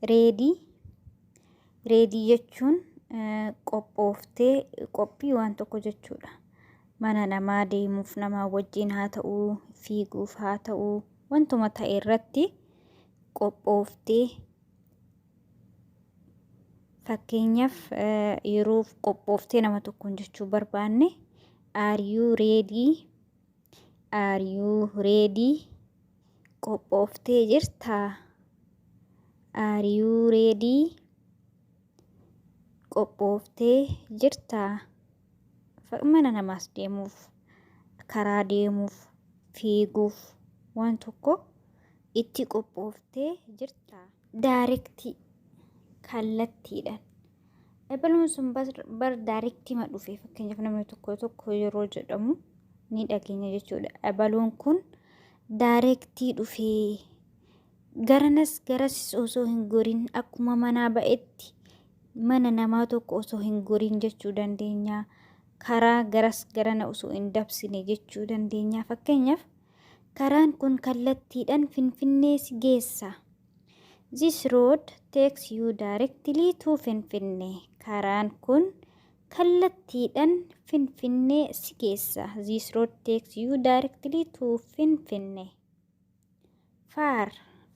Ready. Ready jechuun qophooftee, qophii waan tokko jechuudha. Mana namaa deemuuf, namaa wajjin haa ta'uu, fiiguuf haa ta'uu, wantuma ta'e irratti qophooftee. Fakkeenyaaf, yeroo qophooftee nama tokkoon jechuu barbaanne, "Are you ready? Are you ready?" Qophooftee jirtaa? Are you ready? Qophooftee jirtaa? Mana namaas deemuuf, karaa deemuuf, fiiguuf, waan tokko itti qophooftee jirtaa? Direct, kallattiidhaan. Ebaluun sun bar direct ma dhufe. Fakkeenyaaf, namni tokko tokko yeroo jedhamu ni dhageenya jechuudha. Ebaluun kun direct dhufee, garanas garasis osoo hin gorin, akkuma manaa ba'etti mana namaa tokko osoo hin gorin jechuu dandeenya. Karaa garas garana osoo hin dabsine jechuu dandeenya. Fakkeenyaaf, karaan kun kallattiidhaan Finfinnee si geessa. This road takes you directly to Finfinnee. Karaan kun kallattiidhaan Finfinnee si geessa. This road takes you directly to Finfinnee. Far,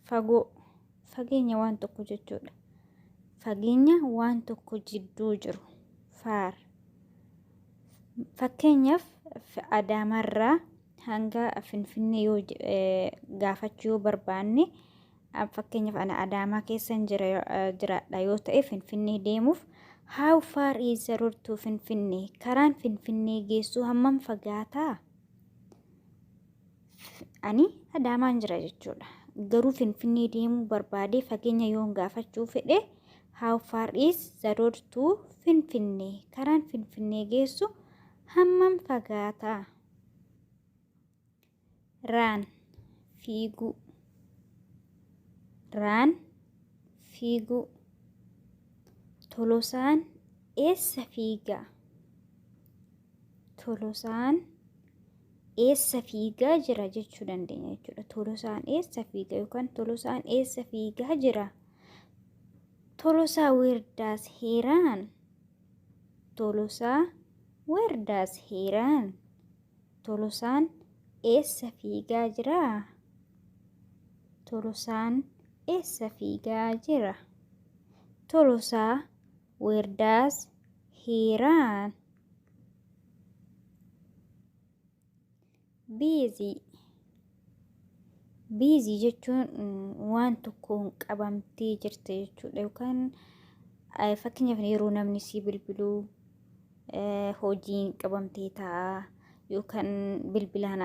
fagoo, fageenya waan tokko jechuudha. Fageenya waan tokko jidduu jiru. Far. Fakkeenyaaf, Adaamarraa hanga Finfinnee yoo gaafachuu yoo barbaanne, fakkeenyaaf ana Adaamaa keessan jiraadha yoo ta'e, Finfinnee deemuuf, "How far is the road to Finfinnee?" Karaan Finfinnee geessu hammam fagaataa? Ani Adaamaan jira jechuudha. Garuu Finfinnee deemuu barbaadee fageenya yoon gaafachuu fedhe, "How far is the road to Finfinnee?" Karaan Finfinnee geessu hammam fagaataa? Run, fiiguu. Run, fiiguu. Tolosaan eessa fiigaa? Tolosaan eessa fiigaa jira jechuu dandeenya jechuudha. Tolosaan eessa fiiga yookaan Tolosaan eessa fiigaa jira? Tolosaa, where does he run? Tolosaa, where does he run? Tolosaan eessa fiigaa jira? Tolosaan eessa fiigaa jira? Tolosaa, where does he run? Busy. Busy jechuun waan tokkoon qabamtee jirte jechuudha. Yookaan fakkeenyaaf, yeroo namni si bilbiluu hojiin qabamtee ta'a. Yookaan bilbilaan,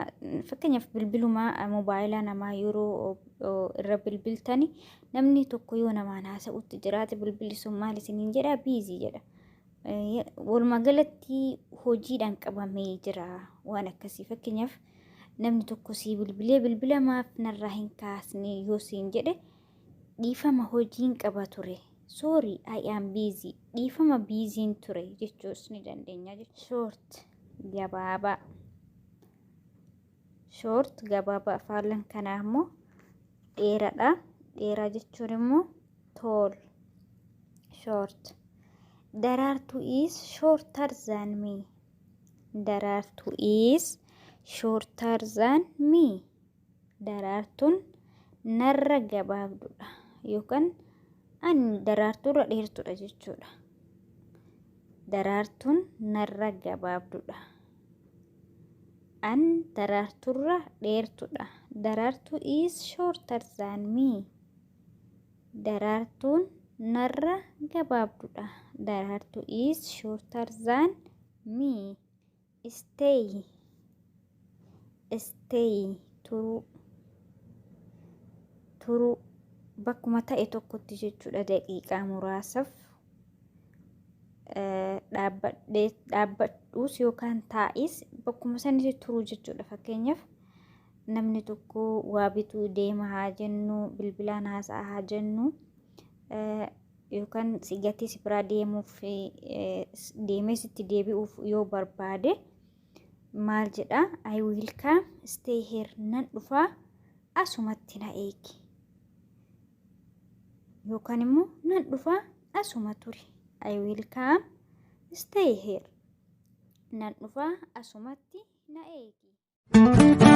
fakkeenyaaf, bilbiluma mobaayilaa namaa yeroo irra bilbiltani, namni tokko yoo namaan haasa'utti jiraate, bilbilli sun maal isiniin jedha? Busy jedha. Walumaa galatti hojiidhaan qabamee jira waan akkasii. Fakkeenyaaf, namni tokko sii bilbilee, bilbila maaf narraa hin kaasne yoo siin jedhe, dhiifama, hojiin qaba ture. Sorry, I am busy. Dhiifama, busyn ture jechuus ni dandeenya. Short, gabaabaa. Short, gabaabaa. Faallan kanaa immoo dheeraadha. Dheeraa jechuun immoo tall. Short. Daraartuu is shorter than me. Daraartuu is shorter than me. Daraartuun narra gabaabduudha yookaan ani Daraartuurra dheertuudha jechuudha. Daraartuun narra gabaabduudha. An Daraartuurra dheertuudha. Daraartuu is shorter than me. Daraartuun narra gabaabduudha. Daraartuu is shorter than me. Stay. Stay, turuu. Turuu, bakkuma ta'e tokkotti jechuudha, daqiiqaa muraasaaf dhaabbadhuus yookaan taa'is bakkuma sanitti turuu jechuudha. Fakkeenyaaf, namni tokko waa bituu deema haa jennu, bilbilaan haasa'a haa jennu, yookaan si gatii si biraa deemuuf deemee sitti deebi'uuf yoo barbaade, maal jedha? "I will come, stay here." Nan dhufaa, asumatti na eegi. Yookaan immoo nan dhufaa, asuma turi. I will come, stay here. Nan dhufaa, asumatti na eegi.